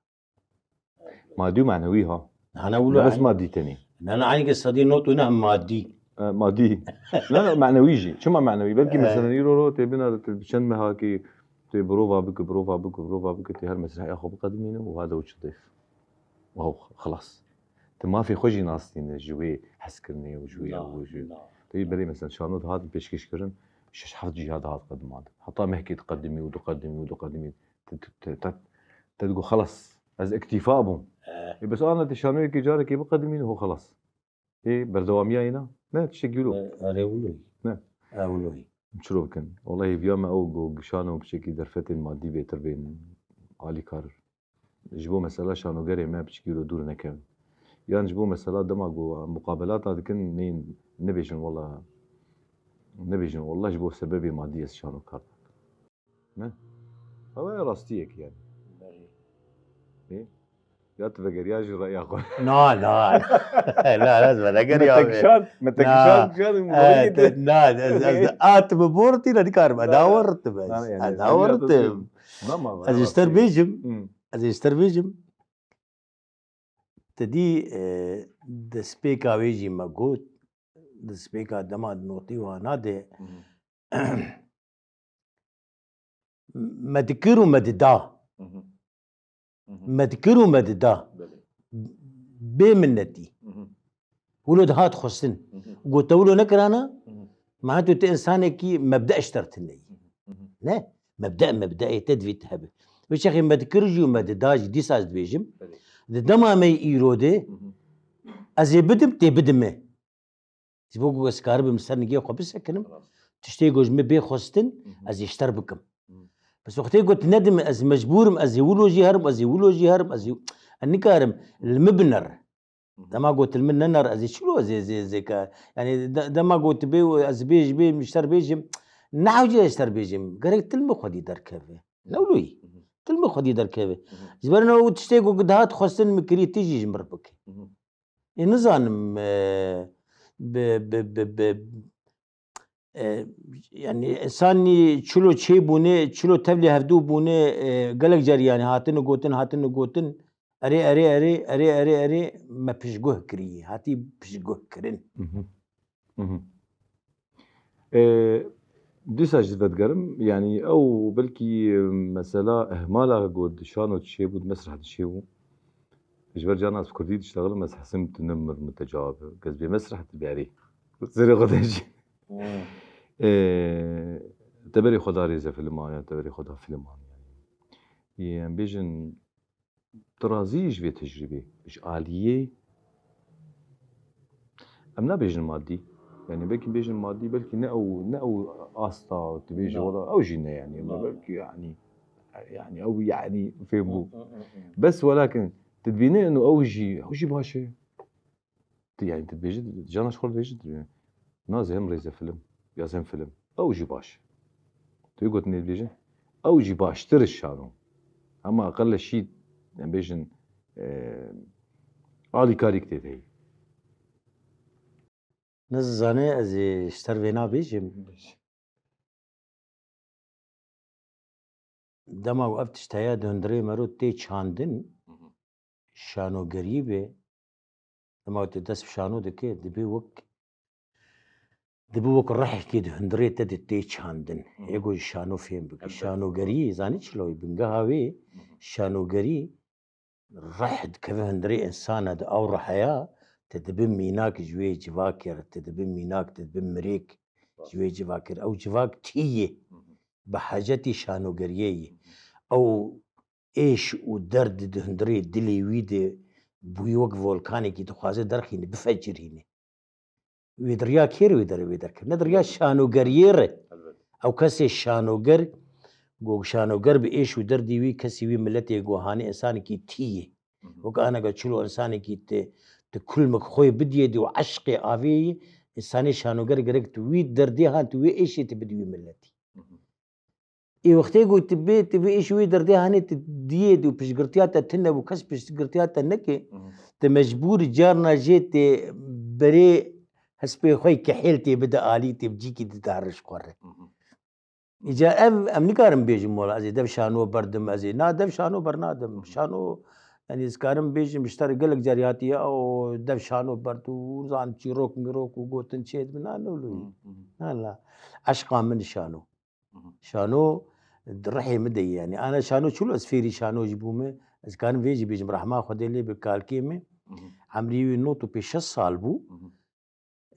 Madî û manewî ha. Hana wilo Ne bes eyn- madî tenê. Ne, ne, eynî ke sedî not û neh madî. E, madî. Ne, ne, manewî jî. Çima manewî? Belkî E. Meselen îro ro tê bina de tê çend meha ki tê birova bike, birova bike, birova bike, tê her mesrehê xwe biqedimîne û hade û çi dêf. Wow, xilas. Ti mafê xwe jî nastîne ji wê hezkirinê û ji wê Na, û ji na. Tê berê meselen şano dihat pêşkêş kirin, şeş heft cîha dihat qediman. Heta mehkê diqedimî û diqedimî û diqedimî. Te, te, te, te, te digot, "Xelas, ez îktîfa bûm." Eh. Ê, bes ana te şanoyekê carekê biqedimîne, ho xelas. Ê, berdewamiya yê na? Ne, tiştekî wilo. Eh, erê wilo. Ne. Eh, wilo. Çiro bikin. Wallahî hêviya me ew go gişano piçekî derfetên madî bêtir bên alîkar. Ji bo mesela şanogerê me piçekî wilo dûr nekevin. Yan ji bo mesela dema go muqabelata dikin, neyên, nebêjin walla, nebêjin walla ji bo sebebê madî ez şano kar nakim. Ne? Ew e rastiyek yani. Belê. Ê? Ya tu vegeriya jî reya xwe. Na, na. Na, ez venegeriya. Me te kişand, me te kişand, kişand, e, na, ez, ez, a, tu bi bor tî ne dikarim. Ez dawar tim ez. Na, yani, ez dawar tim. Tamam, ez ji ter bêjim. Hmm. Ez ji ter bêjim. Te dî, e, destpêka wê jî me got, destpêka dema notî wana de. Hmm. Me dikir û me dida. Mhm. Mhm. Me dikir û me dida. Belê. Bê minnetî. Mhm. Wilo dihat xwestin. Mhm. Got te wilo nekirana, mhm, ma tu, tu insanekî mebde ji te re tune yî. Mhm. Mhm. Ne? Mebde, mebdeê te divê tu hebe. Wê çaxê me dikir jî û me dida jî, dîsa ez dibêjim. Belê. Di dema me yê îro de, mhm, ez ê bidim, tê bidime. Ji bo ku ez karibim li ser nigê xwe bisekinim, rast, tiştê ku ji min bê xwestin, mhm, ez ê ji te re bikim. Mhm. Bes wextê ku tu nedime, ez mecbûr im, ez ê wilo jî herim, ez ê wilo jî herim, ez ê, ez nikarim, li min binere. Mhm. Dema ku tu li min nenere, ez ê çilo, ez ê, ez ê, ez ê ka-, yani de-, dema ku tu bê, ez bê, ji bê, ji te re bêjim, ne hewce ez ji te re bêjim, gerek tu li min xwedî derkeve. Ne wilo yî. Mhm. Tu li min xwedî derkeve. Mhm. Ji ber ne û tiştê ku dihat xwestin min kirî, tu jî ji min re bike. Mhm. Ê, nizanim, e, bi, bi, bi, bi, e, yani, insanî çilo çêbûne, çilo tevlî hevdû bûne, e, gelek car, yani, hatine gotin, hatine gotin, erê, erê, erê, erê, erê, erê, me piştguh kirî, hatî piştguh kirin. Mhm. Mhm. Ee, dîsa jî vedigerim, yanî ew belkî mesela ihmala ku di şano dişêbû, di mesreh dişêbû. Ji ber carna ez bi kurdî diştexilim, ez hesim tu nimir min te cewab. Kes bê mesreh tu berî. Serê xwe de jî. Hmm. Ee, te berê xwe da rêzefilman ya te berê xwe da filman yanî. Em bêjin, Tu razî yî ji vê tecrûbê? Ji aliyê, em nabêjin madî. Yani belkî bêjin madî, belkî ne ew, ne ew asta tu bêjî, na, wela ew jî ne yani. Ama na, belkî yani Yani ew yani fêm bû. Bes welakin tu dibînî ino ew jî, ew jî baş e. Tu yani tu dibêjî, cana ji xwe dibêjî, tu dibînî. Na ez hem rêzefîlm, ya ez hem fîlm. Ew jî baş. Tu yê gotinê dibêjin, ew jî baştir e şano. Hema aqil şî, em bêjin, e, alîkarîk tê de heye. Nizane ez ê ji ser vê nabêjim. Dema ku ev tişt heye di hundirê me ro tê çandin, şanogerî be, dema ku tu dest bi şano dike, dibe wek, dibe wek rihekê di hundirê te de tê çandin. Hê ku ji şano fêm bike. Şanogerî, zanî çilo ye? Bingeha wê, şanogerî, rih dikeve hundirê insana de, ew riheya, te dibe mînak ji wê civakê re, te dibe mînak, te dibe mirêk ji wê civakê re. Ew civak tî ye. Bi hacetî şanogeriyê ye. Ew êş û derd di hundirê dilê wî de bûyî wek volkanekî dixwaze derxîne, bifecirîne. Wê di riya kê re wê der, wê derkeve? Ne di riya şanogeriyê re. Ew kesê şanoger, ku şanoger bi êş û derdî wî, kesî wî miletê ku hanê, însanekî tî ye. Wek aneka çilo însanekî tu, tu kulmek xwe bidiyê dî û eşqê avê yî, însanê şanoger gerek tu wî derdê han, tu wê êşê tu bidî wî miletî. Ê wextê ku tu bê, tu vê êş û wê derdê hanê tu diyê dî û piştgirtiya te tune bû, kes piştgirtiya te neke, tu mecbûr carna jê tê berê hespê xwe yê kehêl tê bide alî, tê bi cîkî dide here ji xwe re. Îca ev, em nikarin bêjin, mola, ez ê dev şano berdim, ez ê, na, dev şano bernadim. Şano, yani, ez karim bêjim, ji te re gelek carî hatiye, o dev şano berd û zan çîrok mîrok û gotin çê dibin, na, ne wilo ye. Na, la. Eşqa min şano. Şano di rihê min de ye, yani. Ana şano çilo ez fêrî şano jî bûme, ez karim vê jî bêjim, rehma Xwedê lê be, kalkê me, emrî wî nod û pênc şeş sal bû.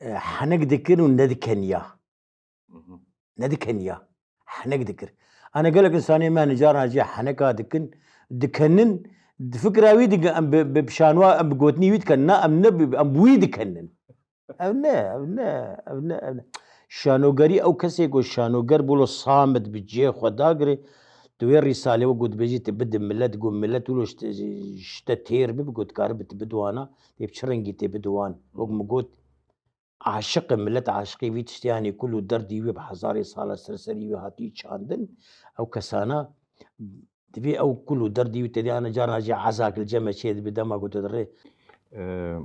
E, henek dikir û nedikeniya. Nedikeniya. Henek dikir. Ana gelek insanê me hene carna jê heneka dikin, dikenin, di fikra wî dikin, em bi, bi şanoa, em bi gotinî wî dikenin. Na, em ne bi, em bi wî dikenin. Ev ne, ev ne, ev ne, ev ne. Şanogerî, ew kesê ku şanoger bû, lo samit bi cihê xwe dagire, tu wê rîsalê wek ku dibêjî, tu bide milet, ku milet wilo ji te, ji te têr bibe, ku dikare bi tu bide wana, tê bi çi rengî tê bide wan. Wek min got, aşiq e, milet aşiqê vî tiştê, yanî kul û derdî wî bi hezarê sala ser serî wî hatî çandin. Ew kesana divê ew kul û derdî wî tedê ana carna jî ezak li cem me çê dibe dema ku tu dirê. Eee,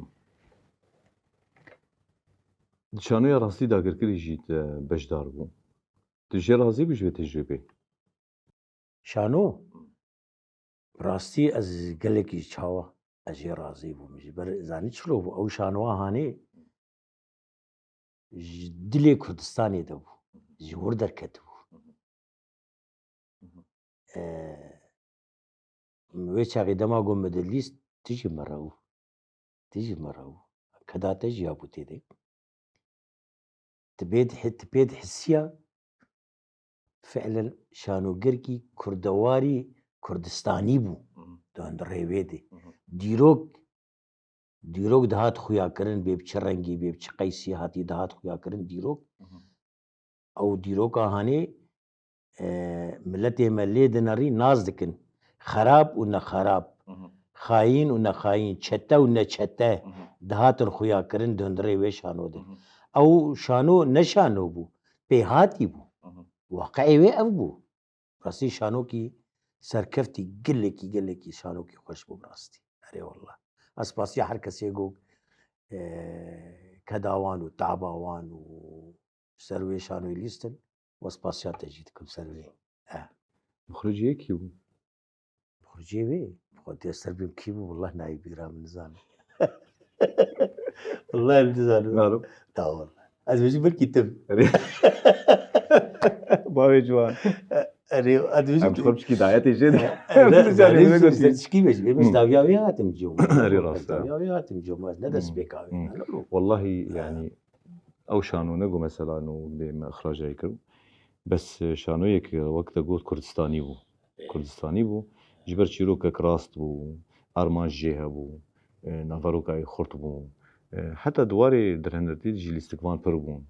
di şanoya rastî dagirkirî jî te beşdar bû. Tu jê razî bû ji vê tecrûbê? Şano? Rastî ez gelekî çawa ez jê razî bûm. Ji ber zanî çilo bû? Ew şanoa hanê ji dilê Kurdistanê de bû. Ji wir derketibû. Ee, wê çaxê dema got me dilîst, tijî me re bû. Tijî me re bû. Keda te jî ya bû tê de. Tu pê dih-, tu pê dihisiya fiilen şanogerkî kurdewarî Kurdistanî bû. Di hundirê wê de. Dîrok, dîrok dihat xuyakirin, bê bi çi rengî, bê bi çi qeysî hatî dihat xuyakirin dîrok. Ew dîroka hanê, e, miletê me lê dinerî nas dikin. Xerab û nexerab, xayîn û nexayîn, çete û neçete dihatin xuyakirin di hundirê wê şano de. Ew şano ne şano bû, pêhatî bû. Waqiê wê ev bû. Rastî şanokî serkeftî, gelekî, gelekî şanokî xweş bû bi rastî. Erê wallah. Ez spasiya her kesê ku, e, keda wan û taba wan û ser wê şanoyê lîstin, we spasiya te jî dikim ser wê. Eh. Muxriciyê kî bû? Muxriciyê wê? Xwedê ser bim kî bû, wallah nayê bîra min, nizanim. Wallah nizanim. Narim. Ta wallah. Ez bêjim belkî tim. Erê. Bavê ciwan. Erê, ez dibêjim. Em ji xwe biçikî dayetê jê de. Em ne, nizanim, ne gotî. Çikî bêjim, bêjim, dawiya wê hatim ciyoma. Erê, rast e. Dawiya wê hatim ciyoma, ez ne destpêka wê. Hmm. Wallahî, yani, ew şano ne go mesela no bê me ixracayê kir. Bes, e, şanoyek, e, wek te got Kurdistanî bû. Kurdistanî bû. Ji ber çîrokek rast bû, armanc jê hebû, e, naverokayê xurt bû. E, heta di warê derhenertî jî lîstikvan pir bûn.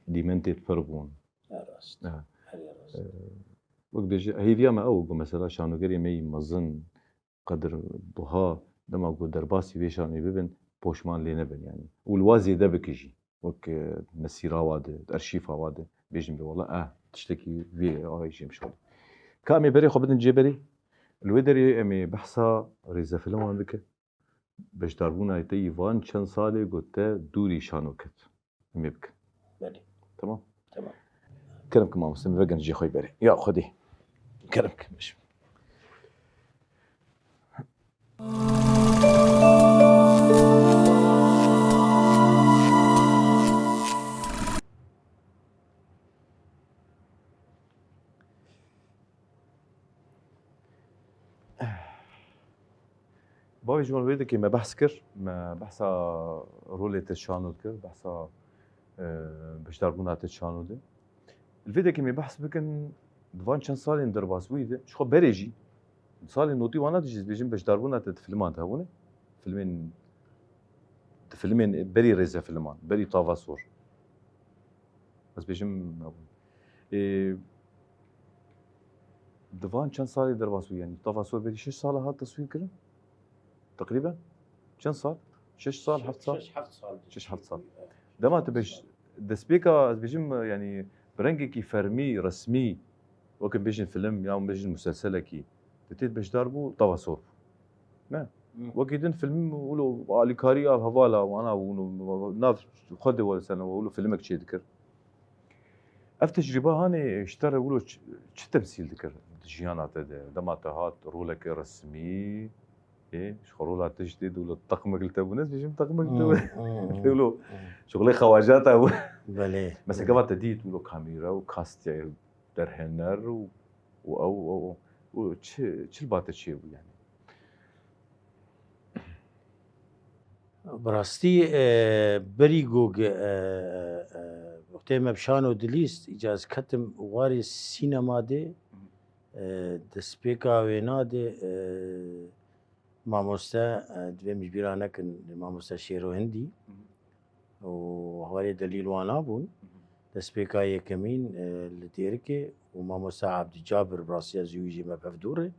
Dîmentê pir bûn. Ya rast. Ha. Her ya rast. E, Wek dibêje, hêviya me ew ku mesela şanogerê me yî mezin, qedir buha, dema ku derbasî vê şanê bibin, poşman lê nebin yani. Û li wa zêde bike jî. Wek, e, mesîra wa de, di erşîfa wa de, bêjin bê wela, eh, tiştekî vê awayî jî em şixulî. Ka em ê berê xwe bidin cê berê, li wê derê em ê behsa rêzefilman bikin. Beşdarbûna te yî van çend salê ku te dûrî şano ket. Em ê bikin. Belê. Tamam? Tamam. Kerem ki mamoste, em vegerin cihê xwe berê. Ya Xwedê. Kerem ki. Bavê ji wan wê dikê me behs kir, me behsa rolê te şano dikir, behsa, e, beşdarbûna te şano de. Li vê dekê me behs bikin, di van çend salên derbasbûyî de, ji xwe berê jî, di salên notî wana de jî, ez bêjim beşdarbûna te di filman de hebûne. Filmên, di filmên berî rêzefilman, berî Tava Sor. Ez bêjim, e, di van çend salê derbas bû, yanî Tava Sor berî şeş sala hat teswîr kirin? Teqrîben? Çend sal? Şeş sal, heft sal? Şeş, heft sal. Şeş, heft sal. Evet. Dema tu bêj-, destpêka, ez bêjim, yanî bi rengekî fermî, resmî, wek bêjin film yan bêjin muselselekî, tu tê beşdar bû, Tava Sor bû. Ne? Hı. Wekî din film wilo alîkarî ya hevala wana û nav xwe de were ser wilo filmek çê dikir. Ev tecrîba hanê ji te re wilo çi, çi temsîl dikir di jiyana te de? Dema te hat roleke resmî, ê, ji xwe rola te jî tê de wilo teqmek li te bû, ne dibêjim teqmek li te bû. Hmm, hmm, hmm. Wilo, hmm, şixulê xewaca te bû. Belê. Mesela gava te dît wilo kamîra û kastya derhener û, û ew, ew, ew, û çi, çi li ba te çêbû yani? Bi rastî, e, berî ku, e, e, wextê me bi şano dilîst, îca ez ketim warê sînema de, e, destpêka wêna de, e, mamoste, e, divê min ji bîra nekin, mamoste Şêro Hindî û hevalê Delîl wana bûn. Destpêka yekemîn, e, li Dêrikê û mamoste Abdicabir, bi rastî ez û wî jî me bi hev dûr e.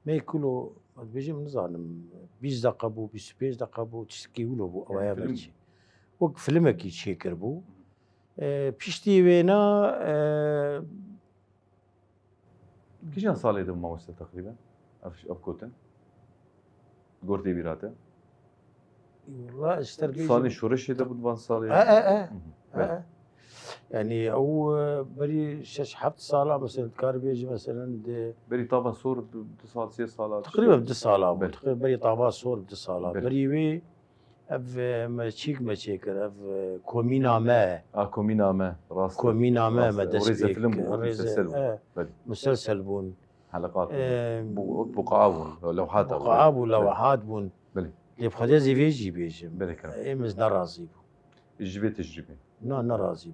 Me kulo, ez dibêjim, nizanim, bîst deqa bû, bîst û pênc deqa bû, tiştekî wilo bû, yani awaya film berçî. Wek filmekî çêkir bû. E, piştî wêna, e, Kîjan salê de bû mamoste teqrîben? Ev, ev gotin. Gortê bîra te. Wala, ji te re bêjim. Salên şoreşê de bû di van salê? E, e, e. Hı hı. E, belê. E. Yani ew, e, berî şeş heft sala, mesela, dikar bêjî, mesela, di Berî Tava Sor du, du sal, sê sala. Teqrîben du sala bû. Belê. Teqrîben berî Tava Sor du sala. Belê. Berî wê ev, e, me çîk me çêkir, ev, e, Komîna Me. A, Komîna Me, rast e. Komîna Me, rast e. Me dest pê kir. Rêzefilm bû, rêze-, muselselbûn. E, belê. Muselselbûn. Heleqat bûn. E, bu-, buqaa bûn, lewhata bûn. Buqaa bû, belê, lewhat bûn. Belê. Lê bi Xwedê ez ê vê jî bêjim. Belê, kerem. Êm ez nerazî bû. Ji vê tecrîbê? Na, nerazî bû.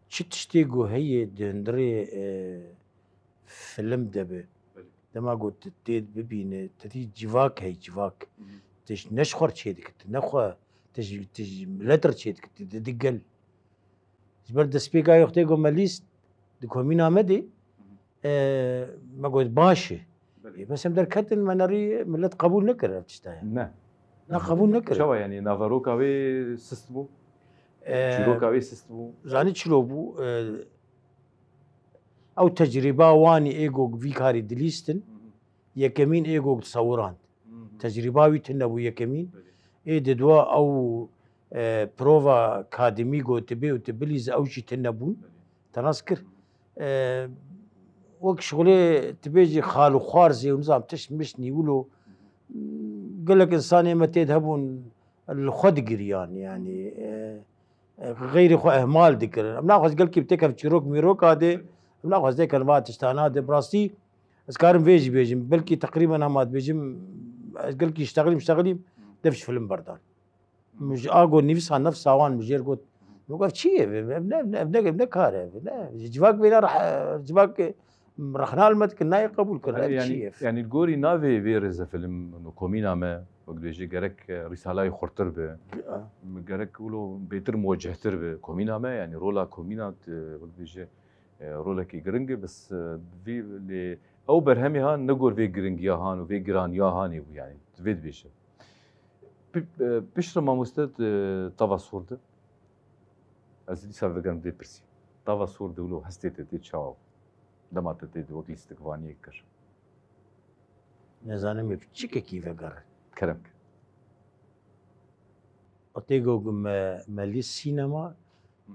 Çi tiştê ku heye di hundirê, e, film de be. Belê. Dema ku tu tê bibîne, tu dî civak hey, civak. Hı hı. Tu ji, ne ji xwe re çê dikir, tu ne xwe, tu ji, tu ji milet re çê dikir, tu di, di gel. Ji ber destpêka wextê ku me lîst di komîna me de, e, me got baş e. Belê. E, bes em derketin, me nerî, milet qebûl nekir ev tişta ya. Ne. Na, qebûl nekir. Çawa yani, naveroka wê sist bû? E, çîroka wê sist bû? Zanî çilo bû? E, ew tecrîba wanî ê ku vî karî dilîstin, hı hı, yekemîn ê ku disewirand. Hı hı. Tecrîba wî tune bû yekemîn. Belê. Ê di dua ew, e, prova kadimî ku tu bê û tu bilîzî ew jî tune bûn. Belê. Te nas kir. Hı hı. E, wek şixulê tu bêjî xal û xwarzê û nizam tişt mişt nîwilo. Hı hı. Gelek insanê me tê de hebûn li xwe digiriyan, yanî, e, e, xeyrê xwe ehmal dikirin. Em naxwazin gelkî bi têkev çîrok mîroka dê, em naxwazin têkevin va tiştana dê. Bi rastî, ez karim vê jî bêjim, belkî teqrîben hema dibêjim, ez gelkî ştexilîm, ştexilîm, dev ji film berdan. Min ji a got nivîsa nefsa wan min jêr got, min got, ev çi ye? Ev ne, ev ne, ev ne kar e, ev ne. Ji civak vêna re, civak, Rexna li me dikin, nayê qebûl kirin. Ev çi ye? Yanî li gorî navê vê rêzefîlm, komîna me, wek dibêje gerek, e, rîsalayê xurtir be, gerek wilo bêtir muwecehtir be. Komîna me, yanî rola komîna, e, wek dibêje, e, rolekî giring e, bes, e, vî lê ew berhemê han ne gor vê giringiya han û vê giraniya hanê bû, yanî vê dibêje. Pi-, e, piştre mamoste, e, tava sor de. Ez dîsa vegerim vê pirsî. Tava sor de wilo hestê te tê çawa bû? Dema te tê wek lîstikvaniyê kir. Nezanim ê piçikekî vegerin. Kerem ke. O tê go me, me lîst sînema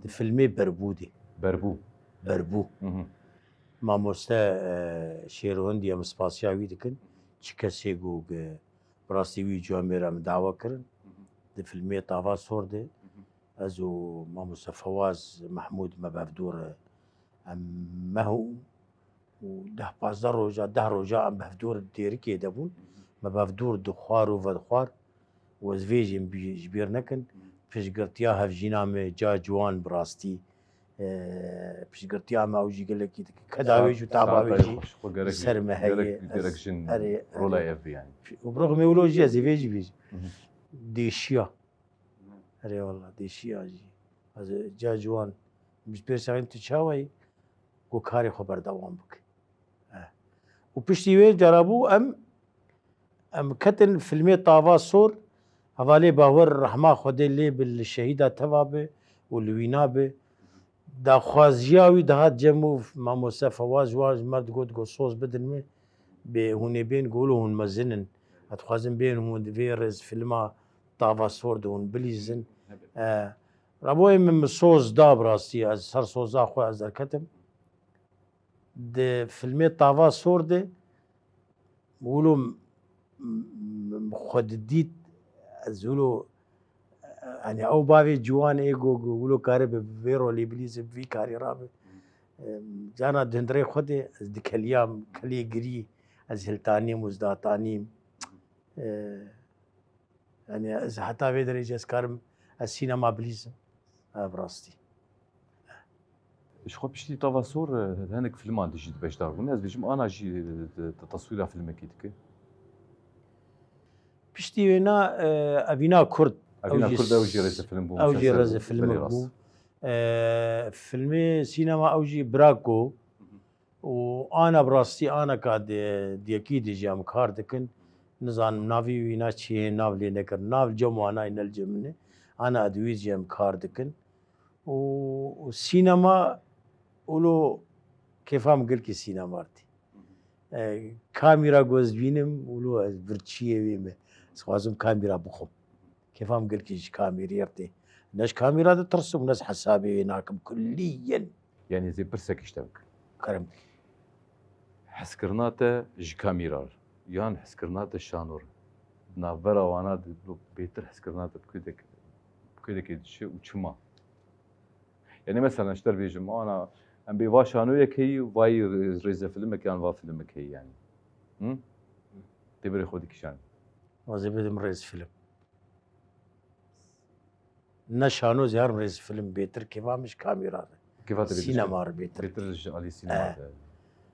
di filmê Berbû de. Berbû. Berbû. Mhm. Mamoste, e, Şêro Hindî em spasiya wî dikin. Çi kesê go ge bi rastî wî cihê me re em dawa kirin. Di filmê Tava Sor de ez û mamoste Fewaz Mehmûd me bevdor em meh û û deh pazdeh roja, deh roja em bevdor dêrikê de bûn. Me bevdor dixwar û vedixwar û ez vê jî em bî-, ji bîr nekin. Piştgirtiya hevjîna me ca ciwan bi rastî, e, piştgirtiya me ew jî gelekî dike. Keda wê jî û taba wê jî li ser me heye. Gerek jin rola ev yanî. Û bi rexmê wilo jî ez ê vê jî bêjim. Dêşiya. Erê wela, dêşiya jî. Ez ca ciwan. Min ji pêr serîn tu çawa yî? Ku karê xwe berdewam bike. Eh. Û piştî wê cara bû em, em ketin filmê Tava Sor, hevalê Bawer rehma Xwedê lê bi li şehîda teva be û li wîna be. Daxwaziya wî dihat cem û mamoste Fewaz ji wan ji me digot, got soz bidin min. Bê hûn ê bên, got wilo hûn mezin in. Ez dixwazim bên hûn di vê rêzfîlma Tava Sor de hûn bilîzin. Eh, Reboyê min, min soz da bi rastî, ez ser soza xwe ez derketim. Di filmê Tava Sor de wilo m-, m-, xwe didît, ez wilo, hani ew bavê ciwan ê go, go wilo kare bi vê rolê bilîze, bi vî karî rabe. Em, cana di hundirê xwe de ez dikeliyam, kelê girî, ez hiltanîm û ez datanîm. E, Yanî ez heta vê derê jî ez karim ez sînema bilîzim. Ev rastî. Ji xwe piştî Tava Sor, e, hinek filman de jî di beşdar bûn. Ez bêjim ana jî, e, te-, te-, teswîra filmekî dike. Piştî wêna, e, Evîna Kurd. Evîna Kurd ew jî rêzefîlm bû. Ew jî rêzefîlmek bû. E, filmê sînema ew jî Brako. Û ana bi rastî aneka di, di yekî de jî em kar dikin. Nizanim navê wîna çi ye, nav lê nekirin. Nav li cem wana ye, ne li cem min e. Ana di wî jî em kar dikin. Û, û sînema, wilo kêfa min gelkî sînema re tê. E, kamîra ku ez dibînim, wilo ez birçiyê wê me. Ez dixwazim kamîra bixwim. Kêfa min gelkî ji kamîrê re tê. Ne ji kamîra ditirsim, ne ez hesabê wê nakim kulliyen. Yanî ez ê pirsekî ji te bikim. Kerem bike. Hezkirina te ji kamîra re yan hezkirina te şano re, di navbera wana de bêtir hezkirina te bi kê dek-, bi kê dekê diçe û çima? Yanî mesela ji te re bêjim, ana em bê va şanoyek heyî, vayî rê-, rêzefîlmek yan va fîlmek heyî yanî. Hı? Tê berê xwe dikişanî. Ez ê bidim rêzfîlm. Ne şano zî herim rêzfîlm bêtir kêfa min ji kamîra re. Kêfa te bêtir ji sînema re bêtir. Bêtir ji alî sînema re.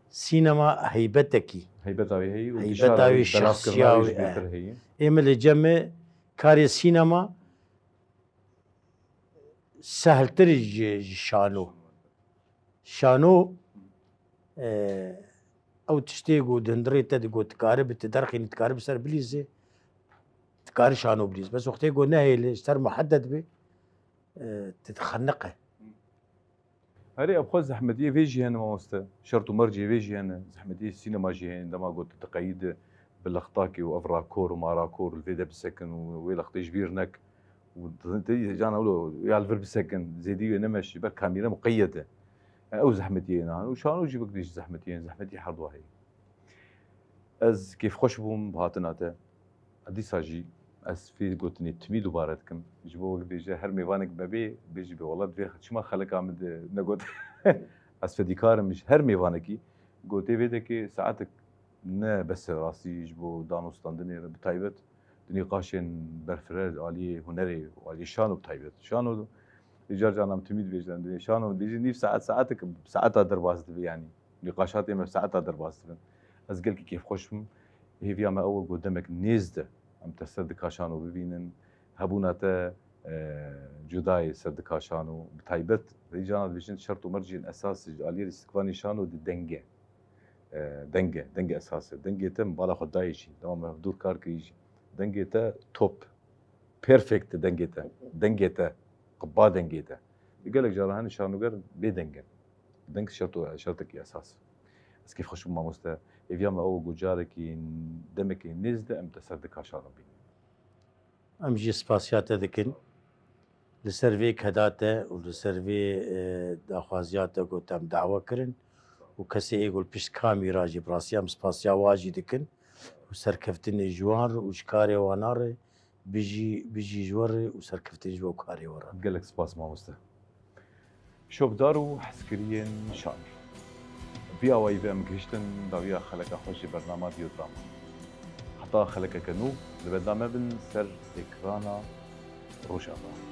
Sînema heybetekî. Heybeta wê heyî û heybeta wê, şexsiya wê bêtir heyî. Ê min li cem me karê sînema sehltir ji, ji şano. Şano, e, ew tiştê ku di hundirê te de ku dikare bi, tu derxînî, dikare bi ser bilîzê, dikare şano bilîz. Bes wextê ku nehêle, ji ser muhedded be, e, tu dixeniqe. Herê, ev xwe zehmetiyê vê jî hene mamoste. Şert û mercê vê jî hene. Zehmetiyê sînema jî hene. Dema got tu diqeyî de bi lextakê û ev rakor û marakor li vê de bisekin û wê lextê ji bîr nek. Û te, te, cana wilo ya li vir bisekin, zêdî wê nemeşî, ber kamîre muqeyyed e. Yani ew zehmetiyê ne. Û şano jî wek dî jî zehmetiyê, zehmetî her du heye. Ez kêfxweş bûm bi hatina te. Dîsa jî ez vê gotinê timî dubare dikim. Ji bo wek bêje her mêvanek me bê, bêjî bê wela divê çima xeleka min de negot. Ez fedîkar im ji her mêvanekî. Gotê vê dekê saetek ne bes e rastî ji bo danûstandinê re, bi taybet di nîqaşên berfireh li aliyê hunerê û aliyê şano bi taybet. Şano, car caran em timî dibêjin, em dibêjin şano, dibêjin nîv saet, saetek, saeta derbas dibe yanî. Nîqaşatê me saeta derbas dibin. Ez gelkî kêfxweş bim. Hêviya me ew e ku demek nêz de em te ser dika şano bibînin. Hebûna te, e, cudayê ser dika şano. Bi taybet, vê cana dibêjin şert û mercên esasî ji aliyê lîstikvanê şano di deng e. E, deng e, dengê esasî. Dengê te min bala xwe dayê jî. Dema me hevdûr kar kirî jî. Dengê te top. Perfect dengê te. Dengê te. Qiba dengê te. Gelek caran hene şanoger bê deng in. Deng şert û, şertekî esas. Ez kêfxweş bûm mamoste. Hêviya me ew e ku carekî demekî nêz de em te ser dika şano bînin. Em jî spasiya te dikin. Li ser vê keda te û li ser vê, e, daxwaziya te ku te em dawe kirin û kesê ê ku li pişt kamîra jî bi rastî em spasiya wa jî dikin û serkeftinê ji wan re û ji karê wana re bijî, bijî ji we re û serkeftin ji bo karê we re. Gelek spas mamoste. Şopdar û hezkiriyên şanî. Vî awayî ve em gihiştin dawiya xeleka xwe ji bernama Dîyodrama. Heta xelekeke nû, li benda me bin ser ekrana Rojava.